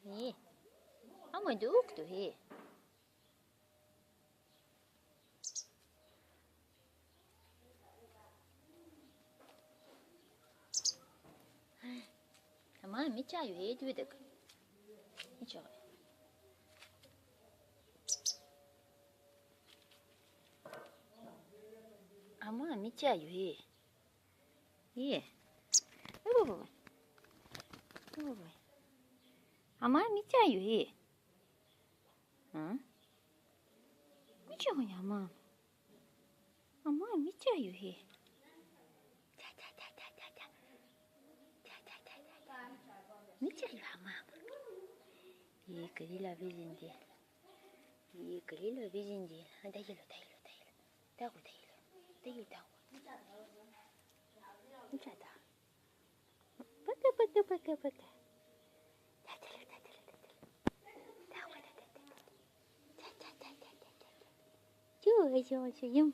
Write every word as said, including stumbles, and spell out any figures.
ནི། ཨ་མ་འདུག་ཏུ་ཧེ། ཨ་མ་མི་ཆ་ཡོད་ཧེ་དུས་དག་མི་ཆ། ཨ་མ་མི་ཆ་ཡོད་ཧེ། ཡེ། ཨ་བུ་བུ། ཨ་བུ་བུ། ཨ་མ་མི་ཆ་ཡོད་ཧེ། ཨ། མི་ཆ་ཡོད་ཨ་མ། ཨ་མ་མི་ཆ་ཡོད་ཧེ། ཆ་ཆ་ཆ་ཆ། མི་ཆ་ཡོད་ཨ་མ། ཡེ་ག་རི་ལ་བི་བཞིན་དེ། ཡེ་ག་རི་ལ་བི་བཞིན་དེ། ཨ་ད་ཡེ་ལོ་ད་ཡེ་ལོ་ད་ཡེ་ལོ། ད་གོ་ད་ཡེ་ལོ། ད་ཡེ་ད་གོ། མི་ཆ་ད། པ་ཀ་པ་ཀ་པ་ཀ་པ་ཀ། ད་ད་ལ་ད་ད་ལ་ད་ད་ལ། ད་གོ་ད་ད་ད་ད་ད། ད་ད་ད་ད་ད་ད། ཅུ་ཨ་ཅུ་ཨ་ཅུ་ཡུམ།